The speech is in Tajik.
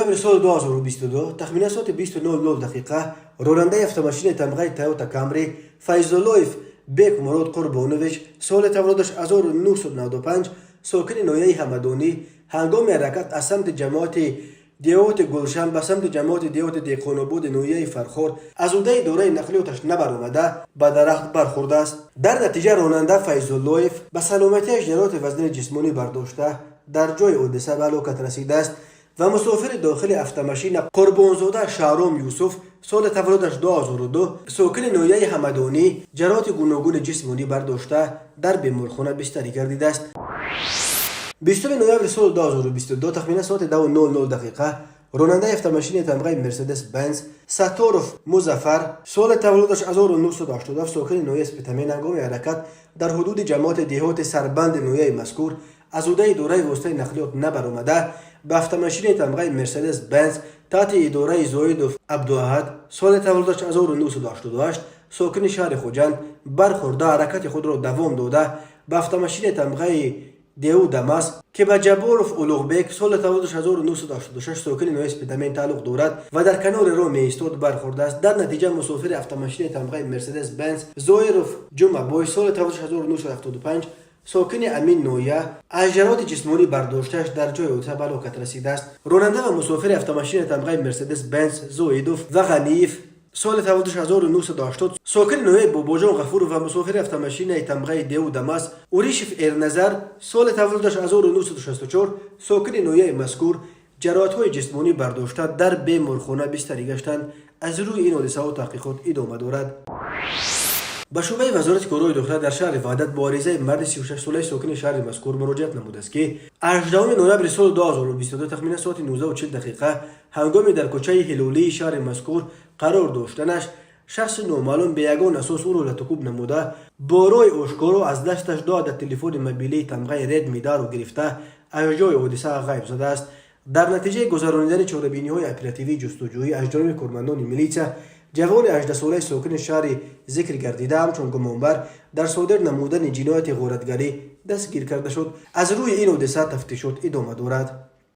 Ноябри соли 2022, тахминан соати 20:00 дақиқа, ронандаи автомошинаи тамғаи Тойота Камри Файзуллоев Бекмурод Қурбонович, соли таваллудаш 1995, сокини ноҳияи Ҳамадонӣ, ҳангоми ҳаракат аз самти ҷамоати деҳоти Гулшан ба самти ҷамоати деҳоти Деҳқонободи ноҳияи Фархор аз ӯҳдаи идораи нақлиёташ набаромада, ба дарахт бархӯрдааст. Дар натиҷа ронанда Файзуллоев ба саломатиаш ҷароҳати вазнини ҷисмонӣ бардошта, дар ҷои ҳодиса ба ҳалокат расидааст ва мусофири дохили автомашина Қурбонзода Шаҳром Юсуф, соли таваллудаш 2002, сокини ноҳияи Ҳамадонӣ, ҷароҳати гуногуни ҷисмонӣ бардошта, дар беморхона бистарӣ гардидааст. 20 ноябри соли 2022, тахминан соати 10:00 дақиқа, ронандаи автомошинаи тамғаи Мерседес Бенз Сатторов Музаффар, соли таваллудаш 1987, сокини ноҳияи Спитамен, ҳангоми ҳаракат дар ҳудуди ҷамоати деҳоти Сарбанди ноҳияи мазкур аз ӯҳдаи идораи воситаи нақлиёт набаромада, ба автомошинаи тамғаи Мерседес Бенз таҳти идораи Зоидов Абдуаҳад, соли таваллудаш 1988, сокини шаҳри Хуҷанд, бархӯрда, ҳаракати худро давом дода, ба автомошинаи тамғаи Деу Дамас, ки ба Ҷабборов Улуғбек, соли таваллудаш 1986, сокини ноҳияи Спитамен тааллуқ дорад ва дар канори роҳ меистод, бархӯрдааст. Дар натиҷа мусофири автомошинаи тамғаи Мерседес Бенз Зоиров Ҷумъабой, соли таваллудаш 1975, сокини ҳамин ноҳия, аз ҷароҳати ҷисмонӣ бардоштааш дар ҷои ҳодиса ба ҳалокат расидааст. Ронанда ва мусофири автомошинаи тамғаи Мерседес Бенз Зоидов ва Ғаниев, соли таваллудаш 1980, сокини ноҳияи Бобоҷон Ғафуров, ва мусофири автомошинаи тамғаи Деу Дамас Уришев Эрназар, соли таваллудаш 1964, сокини ноҳияи мазкур, ҷароҳатҳои ҷисмонӣ бардошта, дар беморхона бистарӣ гаштанд. Аз рӯи ин ҳодисаҳо таҳқиқот идома дорад. Ба шӯъбаи Вазорати корҳои дохила дар шаҳри Ваҳдат бо аризаи марди 36-солаи сокини шаҳри мазкур муроҷиат намудааст, ки 18 ноябри соли 2022, тахминан соати 19:40 дақиқа, ҳангоми дар кӯчаи Ҳилолии шаҳри мазкур қарор доштанаш, шахси номаълум бе ягон асос ӯро латукӯб намуда, бо роҳи ошкоро аз дасташ ду адад телефони мобилии тамғаи Редми даро гирифта, аз ҷои ҳодиса ғайб задааст. Дар натиҷаи гузаронидани чорабиниҳои оперативии ҷустуҷӯӣ аз ҷониби кормандони милитсия, ҷавони 18-солаи сокини шаҳри зикр гардида ҳамчун гумонбар дар содир намудани ҷинояти ғоратгарӣ дастгир карда шуд. Аз рӯи ин ҳодиса тафтишот идома дорад.